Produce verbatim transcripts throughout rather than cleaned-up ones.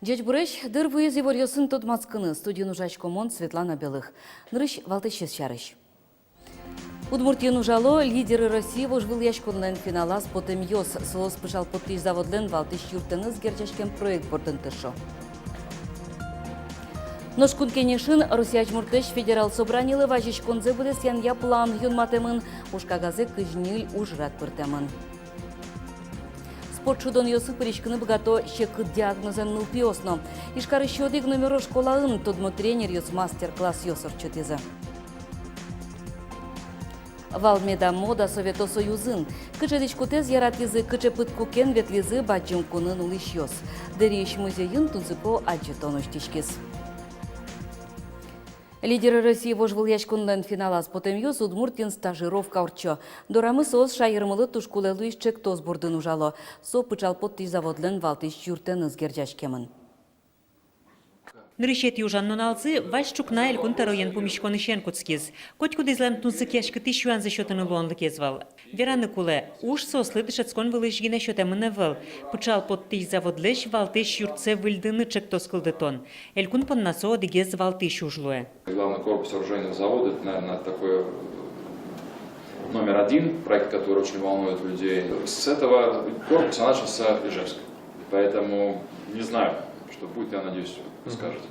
Ӟечбуресь! Дыр вуиз иворъёсын тодматскыны. Студиын ужасько мон, Светлана Белых. Нырысь валтӥсез сярысь. Удмуртиын ужало «Лидеры России» вожвылъяськонлэн финалаз потэмъёс. Соос пыӵал поттӥсь заводлэн валтӥсь юртэныз герӟаськем проект бордын тыршо. Нош Кун Кенешын Россия Азьмуртлэсь Федерал Собранилы вазиськонзэ быдэсъянъя план юнматэмын. Ужкагазэ кызь ньыль ужрад пыртэмын. Спорт шудонъёсы пыриськыны быгато секыт диагнозэн нылпиос но. Ижкарысь одӥг номеро школаын тодмо тренеръёс мастер-классъёс ортчытӥзы. Вал меда мода Совето Союзын? Кыӵе дӥськутэз яратӥзы, кыӵе пыдкукен ветлӥзы Бадӟым кунын улӥсьёс? Дэриысь музейын тунсыко адӟытон усьтӥськиз. «Лидеры России» вожвылъяськонлэн финалаз потэмъёс Удмуртиын стажировка ортчо. Дорамы соос шаермылы туж кулэ луись ӵектос бордын ужало. Со пыӵал поттӥсь заводлэн валтӥсь юртэныз герӟаськемын. Нырысетӥ ужан нуналзы вазь ӵукна Элькун тӧроен пумиськонысен кутскиз. Котькудӥзлэн тунсыкъяськытӥсь юанзэ сётыны луонлыкез вал. Вераны кулэ, уж соослы дышетскон вылысь гинэ сётэмын ӧвӧл. Пыӵал поттӥсь заводлэсь валтӥсь юртсэ выльдыны ӵектос кылдытон. Элькун понна со одӥгез валтӥсь уж луэ. Главный корпус оружейного завода — это, наверное, такой, э, номер один проект, который очень волнует людей. С этого корпуса начался Ижевск. И поэтому не знаю, что будет, я надеюсь, скажете.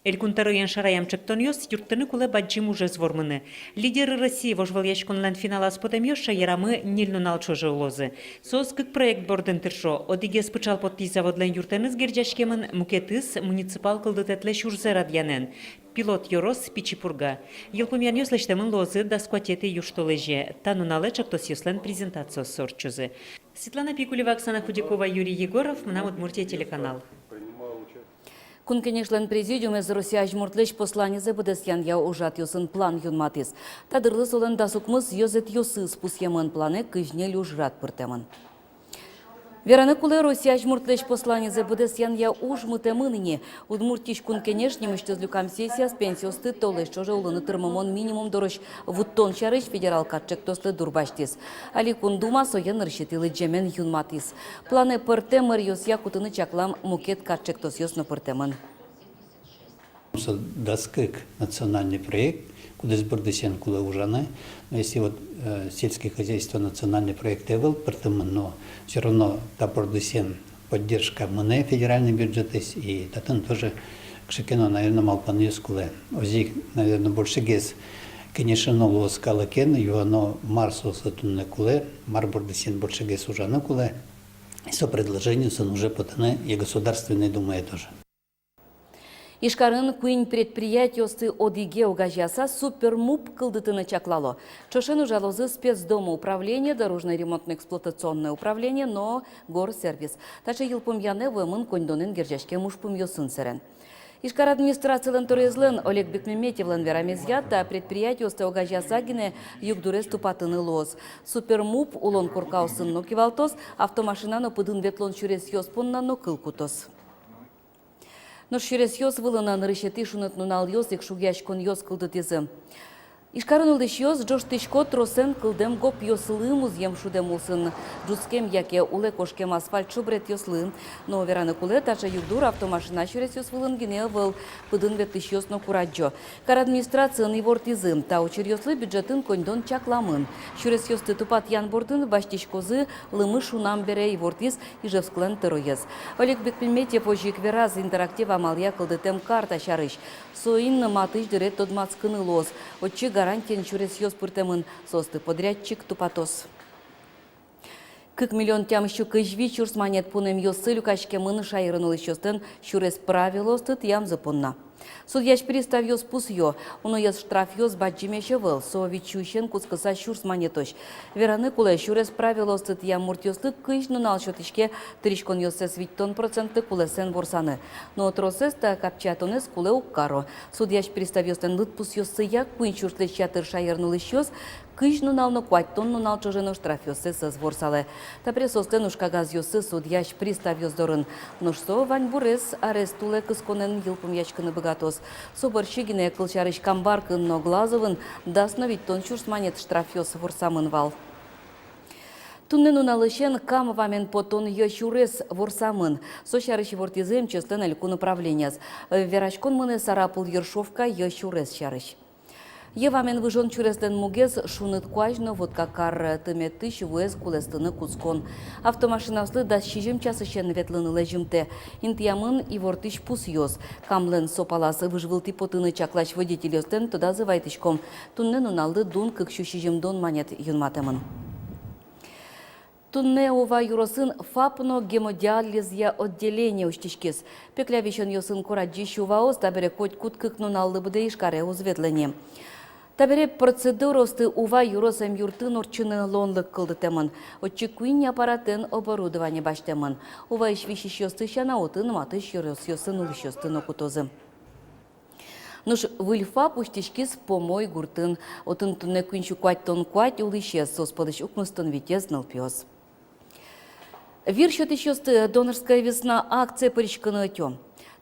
Элькун тӧроен шараям ӵектонъёс юрттыны кулэ бадӟым ужез вормыны. «Лидеры России» вожвылъяськонлэн финалаз потэмъёс шаерамы ньыль нунал ӵоже улозы. Соос кык проект бордын тыршо. Одӥгез пыӵал поттӥсь заводлэн юртэныз герӟаськемын, мукетыз муниципал кылдытэтлэсь ужзэ радъянэн. Пилот ёрос — Пичи Пурга. Йылпумъянъёс лэсьтэмын луозы дас куатетӥ южтолэзе. Та нуналэ ӵектосъёслэн презентациоссы ортчозы. Светлана Пикулева, Оксана Худякова, Юрий Егоров, «Мынам Удмуртие» телеканал. Кун Кенешлэн президиумез Россия Азьмуртлэсь посланизэ быдэсъянъя ужрадъёсын план юнматӥз. Та дырлы солэн дас укмыс ёзэтъёсыз. Пусъемын планэ кызь ньыль ужрад пыртэмын. Вераны кулэ, Россия Азьмуртлэсь посланизэ быдэсъянъя уж мытэмын ини. Удмуртиысь Кун Кенеш нимысьтыз люкам сессияз пенсиосты толэзь ӵоже улыны тырмымон минимум дорозь вуттон сярысь федерал кат ӵектослы дурбасьтӥз. Али Кун Дума сое нырысетӥ лыдӟемен юнматӥз. Планэ пӧртэм мэръёсъя кутыны чаклам мукет кат ӵектосъёс но пыртэмын. Со дас кык национальный проект, кудӥз бордысен кулэ ужаны. Но если вот, э, сельское хозяйство национальный проект ӧвӧл пыртэмын, но всё равно та бордысен поддержка мынэ федеральный бюджетысь, и татын тоже кыӵе ке но, наверно, малпанъёс кулэ. Озьы ик, наверно, большегес кенешоно луоз калыкен, юоно, мар соослы туннэ кулэ, мар бордысен большегес ужаны кулэ. И со предложениосын уже потыны и Государственной Думае тоже. Ижкарын куинь предприятиосты одӥге огазеяса супермуп кылдытыны чаклало. Ӵошен ужалозы спецдомоуправление, дорожно-ремонтно-эксплуатационное управление но горсервис. Таӵе йылпумъянэ вуэмын коньдонэн герӟаськем ужпумъёсын сэрен. Ижкар администрацилэн тӧроезлэн Олег Бекмеметьевлэн верамезъя, та предприятиосты огазеяса гинэ югдурез тупатыны луоз. Супермуп улон коркаосын но кивалтоз, автомашина но пыдын ветлон сюресъёс понна но кыл кутоз. Нош сюресъёс вылын нырысетӥ шуныт нуналъёс ик шугъяськонъёс кылдытӥзы. Ижкарын улӥсьёс ӝожтӥсько тросэн кылдэм гопъёслы музъем шудэм улсын ӝутскем яке улэ кошкем асфальт шобретъёслы. Но вераны кулэ, таӵе югдур автомашина сюресъёс вылын гинэ ӧвӧл, пыдын ветлӥсьёс но курадӟо. Кар администрациын ивортӥзы, та учыръёслы бюджетын коньдон чакламын. Сюресъёсты тупатъян бордын басьтӥськозы лымы шунам бере, ивортӥз Ижевсклэн тӧроез. Олег Бекмеметьев озьы ик вераз интерактив амалъя кылдытэм карта сярысь. Соин матысь дыре тодматскыны луоз. Отчы гарантиен сюресъёс пыртэмын, соосты подрядчик тупатоз. Кык миллион тямыссю кызь вить сюрс манет пунэмъёссы люкаськемын шаерын улӥсьёслэн сюрес правилоосты тӥямзы понна. Судъясь приставъёс пусъё, уноез штрафъёс бадӟымесь ӧвӧл, со вить сюысен кутскыса сюрс манетозь. Вераны кулэ, сюрес правилоосты тӥям муртъёслы кызь нунал сётӥське тыриськонъёссэс витьтон процентлы кулэсэн ворсаны. Но тросэз та капчиятонэз кулэ уг каро. Судъясь приставъёслэн лыдпусъёссыя, куинь сюрслэсь ятыр шаерын улӥсьёс кызь нунал но куатьтон нунал ӵоже но штрафъёссэс ӧз ворсалэ. Табере соослэн ужкагазъёссы судъясь приставъёс дорын. Нош со ваньбурез арест улэ кысконэн йылпумъяськыны быгатоз. Со бӧрсьы гинэ, кылсярысь, Камбаркаын но Глазовын дас но витьтон сюрс манет штрафъёс ворсамын вал. Туннэ нуналысен Кам вамен потон йӧ сюрес ворсамын. Со сярысь ивортӥзы МЧС-лэн элькун управлениез. Вераськон мынэ Сарапул — Ершовка йӧ сюрес сярысь. Йӧ вамен выжон сюреслэн мугез — шуныт куазь но Вотка кар тыметысь вуэз кулэстыны кутскон. Автомашинаослы дас сизьым часысен ветлыны лэзьымтэ. Интыямын ивортӥсь пусъёс. Камлэн со палаз выж вылтӥ потыны чаклась водительёслэн тодазы вайтӥськом. Туннэ нуналлы дун кык сю сизьымдон манет юнматэмын. Туннэ Ува ёросын ФАП но гемодиализъя отделение усьтӥськиз. Пекля висёнъёсын курадӟись уваос табере котькуд кык нуналлы быдэ Ижкаре уз ветлэ ни. Табере процедураосты Ува ёрос эмъюртын ортчыны луонлык кылдытэмын. Отчы куинь аппаратэн оборудование басьтэмын. Уваысь висисьёсты сяна, отын матысь ёросъёсын улӥсьёсты но кутозы. Нош выль ФАП усьтӥськиз Помой гуртын. Отын туннэ куинь сю куатьтон куать улӥсез, соос пӧлысь укмыстон витез нылпиос. Вир сётӥсьёсты «Донорская весна» акцие пыриськыны ӧтё.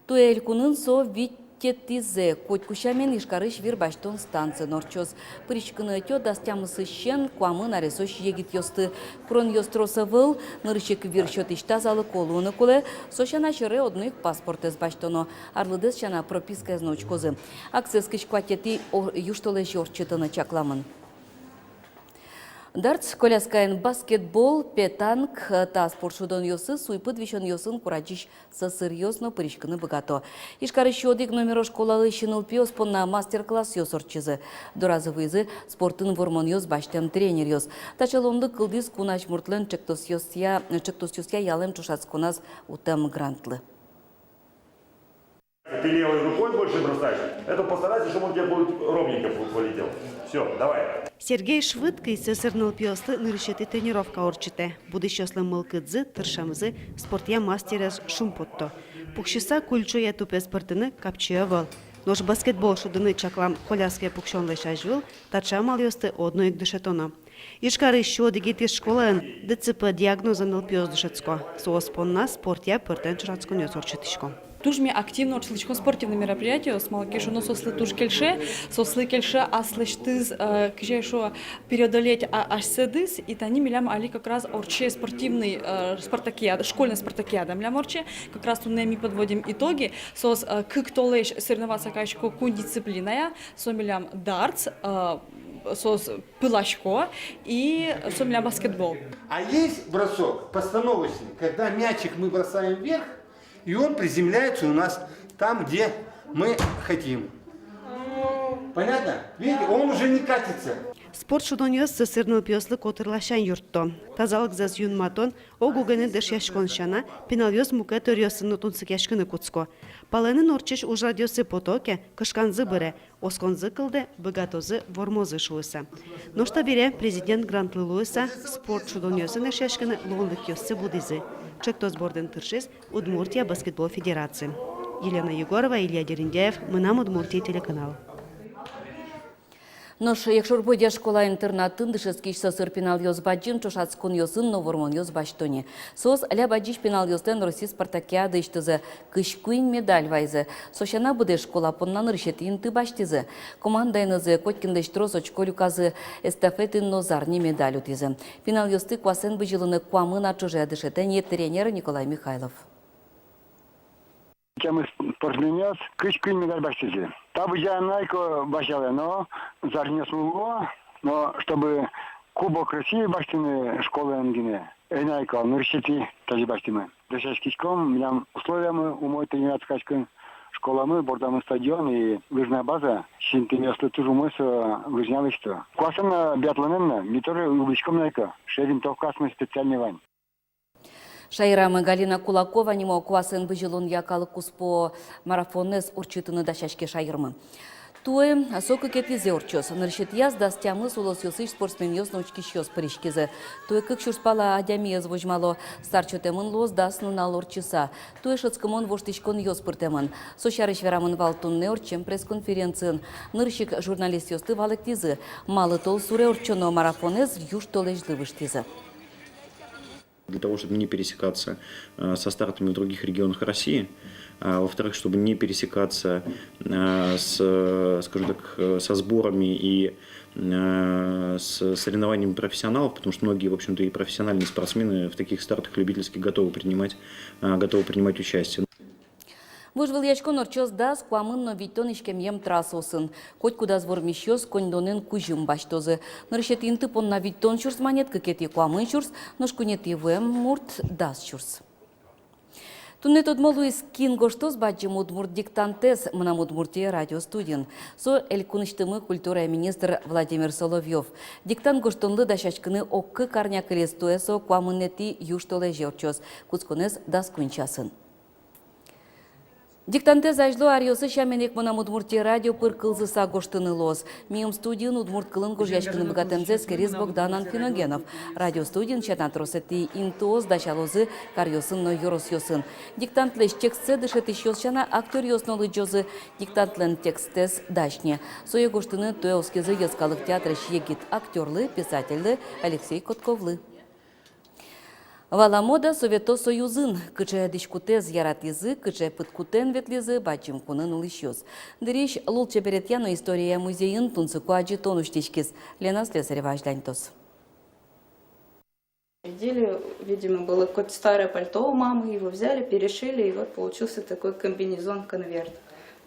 Туэ элькунын со витетӥзэ. Котьку сямен Ижкарысь вир басьтон станциын ортчоз. Пыриськыны ӧтё дас тямысысен куамын аресозь егитъёсты. Куронъёс трос ӧвӧл, нырысь ик вир сётӥсь тазалыко луыны кулэ, со сяна сьӧре одно ик паспортэз басьтоно, арлыдэз сяна пропискаез но учкозы. Акциез кызь куатетӥ о-, южтолэзь ортчытыны чакламын. Дартс, коляскаен баскетбол, петанг — та спорт шудонъёсы суйпыд висёнъёсын курадӟись сӧсыръёс но пыриськыны быгато. Ижкарысь одӥг номеро школалэсь нылпиос понна мастер-классъёс ортчизы. Доразы вуизы спортын вормонъёс басьтэм тренеръёс. Таӵе луонлык кылдӥз кун азьмуртлэн ӵектосъёсъя, ӵектосъёсъя ялэм ӵошатсконаз утэм грантлы. Ты левой рукой больше бросаешь. Это постарайся, чтобы он тебе пол-, ровненько пол-, полетел. Всё, давай. Сергей Швыдкый сӧсыр нылпиослы нырысетӥ тренировка ортчытэ. Будӥсьёслэн мылкыдзы, тыршемзы спортъя мастерез шумпотто. Пуксьыса куль ӵоя тупез пыртыны капчи ӧвӧл. Нош баскетбол шудыны чаклам коляскае пуксёнлэсь азьвыл таӵе амалъёсты одно ик дышетоно. Ижкарысь сю одӥгетӥ школаын ДЦП диагнозэн нылпиос дышетско. Соос понна спортъя пӧртэм ӵошатсконъёс ортчытӥсько. Туж ми активно ортчытӥськом спортивной мероприятиос, малы ке шуоно, соослы туж кельше, соослы кельше аслэсьтыз, э, кызьы шуо, преодолеть а-, асьсэдыз, и тани милям али как раз ортче спортивный, э, спартакиада, школьный спартакиада милям ортче, как раз туннэ ми подводим итоги, соос, э, кык толэзь соревноваться карисько куинь дисциплиная, со милям дартс, э, соос пыласько и со милям баскетбол. А есть бросок постановочный, когда мячик мы бросаем вверх, и он приземляется у нас там, где мы хотим. Понятно? Видите, он уже не катится. Спорт шудонъёс сӧсыр нылпиослы котыр ласянь юртто. Тазалыкзэс юнматон, ог-огеныз дышъяськон сяна, пиналъёс мукет ӧръёсын но тунсыкъяськыны кутско. Палэнын ортчись ужрадъёсы пото ке, кышканзы быре, осконзы кылдэ, быгатозы, вормозы шуыса. Нош табере президент грантлы луыса спорт шудонъёсын эшъяськыны луонлыкъёссы будӥзы. Ӵектос бордын тыршиз Удмуртия баскетбол федерация. Елена Егорова, Илья Дерендяев, «Мынам Удмуртие» телеканал. Нош Якшур-Бӧдья школа-интернатын дышетскись сӧсыр пиналъёс бадӟым ӵошатсконъёсын но вормонъёс басьто ни. Соос ляб адӟись пиналъёслэн Россия спартакиадаысьтызы кызь куинь медаль вайизы. Со сяна, быдэс школа понна нырысетӥ инты басьтӥзы. Командаенызы котькинлэсь трос очко люказы, эстафетаын но зарни медаль утӥзы. Пиналъёсты куасэн бызьылыны куамын ар ӵоже дышетэ ни тренер Николай Михайлов. Тямыс спортсменъёс кызь куинь медаль басьтӥзы. Табере ӧй на ик басьялэ но, зарниосмы луо, но чтобы Кубок России басьтыны школаын гинэ, ӧй на ик, нырысетӥ тазьы басьтӥмы. Дышетскиськом, милям условиямы умой тренироваться кариськыны, школамы, бордамы стадион и лыжная база, синтымъёслы туж умой со лыжня лэсьто. Куасэн но, биатлонэн но ми тоже ӧй лэзиськом на ик, шуэ, винтовкаосмы специальной вань. Шаерамы Галина Кулакова нимо куасэн бызьылонъя калык куспо марафонэз ортчытыны дасяське шаермы. Туэ со кыкетӥзэ ортчоз. Нырысетӥяз дас тямыс улосъёсысь спортсменъёс но учкисьёс пыриськизы. Туэ кык сюрс пала адямиез возьмало. Старт сётэмын луоз дас нунал ортчыса. Туэ шӧдскымон воштӥськонъёс пыртэмын. Со сярысь верамын вал туннэ ортчем пресс-конференциын. Нырысь ик журналистъёсты валэктӥзы, малы толсуре ортчоно марафонэз южтолэзьлы выжтӥзы. Для того, чтобы не пересекаться, э, со стартами в других регионах России, а, во-вторых, чтобы не пересекаться, э, с, э, скажем так, э, со сборами и, э, с соревнованиями профессионалов, потому что многие, в общем-то, и профессиональные спортсмены в таких стартах любительских готовы принимать, э, готовы принимать участие. Вожвылъяськон ортчоз дас, куамын но витьтон иськемъем трассаосын. Котькудаз вормисьёс коньдонэн кузьым басьтозы. Нырысетӥ инты понна витьтон сюрс манет, кыкетӥ куамын сюрс, нош куинетӥ вуэм мурт дас сюрс. Туннэ тодмо луиз, кин гожтоз бадӟым удмурт диктантэз «Мынам Удмуртие» радиостудиын. Со элькунысьтымы культурая министр Владимир Соловьёв. Диктант гожтонлы дасяськыны ог кык арня кылиз, туэ со куамынэтӥ южтолэзе ортчоз, кутсконэз дас куинь часын. Диктантэз азьло аръёсы сямен ик «Мынам Удмуртие» радио пыр кылзыса гожтыны луоз. Миым студиын удмурт кылын гожъяськыны быгатэмзэ эскериз Богдан Анфиногенов. Радиостудиын сяна тросэтӥ интыос дасялозы каръёсын но ёросъёсын. Диктантлэсь текстсэ дышетӥсьёс сяна актёръёс но лыдӟозы. Диктантлэн текстэз дась ни. Сое гожтыны туэ оскизы Йӧскалык театрысь егит актёрлы, писательлы Алексей Котковлы. Валамо, мода Совето Союзын. Кыӵе дӥськутэз яратӥзы, кыӵе пыдкутэн ветлӥзы бадӟым кунын улӥсьёс. Дырысь лулчеберетъя но история музейын тунсыко адӟытон усьтӥськиз. Лена Слесарева азьланьтоз. Видели, видимо, было какое-то старое пальто у мамы, его взяли, перешили, и вот получился такой комбинезон-конверт.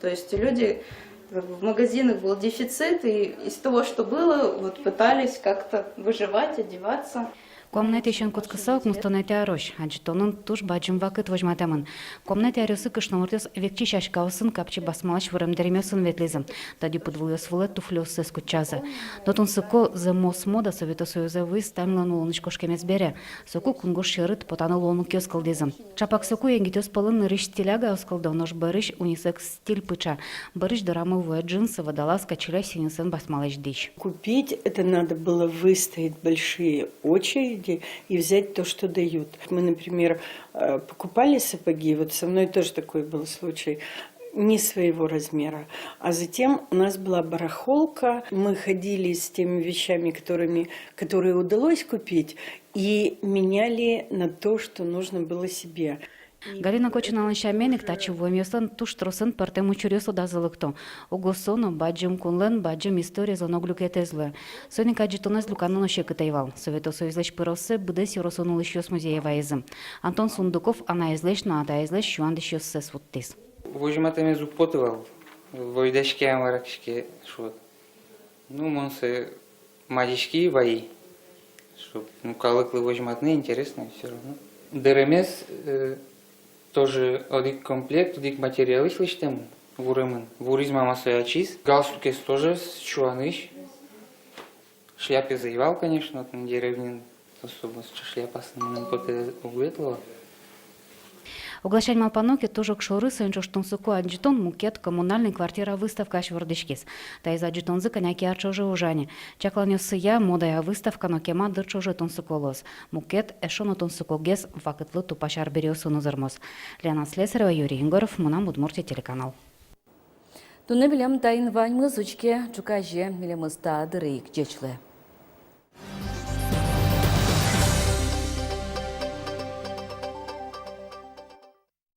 То есть люди, как бы, в магазинах был дефицит, и из того, что было, вот пытались как-то выживать, одеваться. Куамынэтӥысен кутскыса укмыстонэтӥ арозь. Адӟытонын туж бадӟым вакыт возьматэмын. Куамынэтӥ аръёсы кышномуртъёс векчи сяськаосын, капчи басмалась вырем дэремъёсын ветлӥзы. Тӧдьы пыдвылъёс вылэ туфлиоссэс кутчазы. Но тунсыко зэмос мода Совето Союзэ вуиз Сталинлэн улонысь кошкемез бере. Соку кунгож сьӧрыт потаны луонлыкъёс кылдӥзы. Чапак соку егитъёс пӧлын нырысь стилягаос кылдо, нош бӧрысь унисекс стиль пыӵа. Бӧрысь дорамы вуэ джинсы, водолазка, чиля синьысэн басмалэсь дӥсь. Купить это надо было, выстоять большие очереди и взять то, что дают. Мы, например, э, покупали сапоги, вот со мной тоже такой был случай, не своего размера. А затем у нас была барахолка, мы ходили с теми вещами, которыми, которые удалось купить, и меняли на то, что нужно было себе. Галина Кочиналэн сямен ик, татчы вуэмъёслэн туж тросэн пӧртэм учыръёс удазы лыкто. Уго со но бадӟым кунлэн бадӟым историезлэн ог люкетэз луэ. Соин ик адӟытонэз люканы но секыт ӧй вал. Совето Союзлэсь пыроссэ быдэс ёросын улӥсьёс музее вайизы. Антон Сундуков анаезлэсь но атаезлэсь сюан дӥсьёссэс вуттӥз. Возьматэмез уг поты вал. Возьдаське-а, мар-а, кызьы ке шуод. Ну, мон сое мадиськи, вайи, чтоб, ну, калыклы возьматыны интересно всё равно. Дэремез, э, тоже одӥг комплект, одӥг материалысь лэсьтэмын, вуремын. Вуриз мама сое ачиз. Галстукез тоже с-, сюанысь. Шляпаез ӧй вал, конечно, отын деревнин особо сыӵе шляпаосын мыным потэ уг ветло. Огласянь малпано ке, туж огшоры соин ӵош тунсыко адӟытон мукет «Коммунальный квартира» выставкаысь вордӥськиз. Таиз адӟытонзы кӧня ке ар ӵоже ужа ни. Чакланъёссыя, модая выставка но кема дыр ӵоже тунсыко луоз. Мукет, эшшо но тунсыкогес, вакытлы тупась арбериосын узырмоз. Лена Слесарева, Юрий Егоров, «Мынам Удмуртие» телеканал. Туннэ милям таин ваньмыз. Учке ӵуказе милемыз та дыре ик. Ӟеч луэ.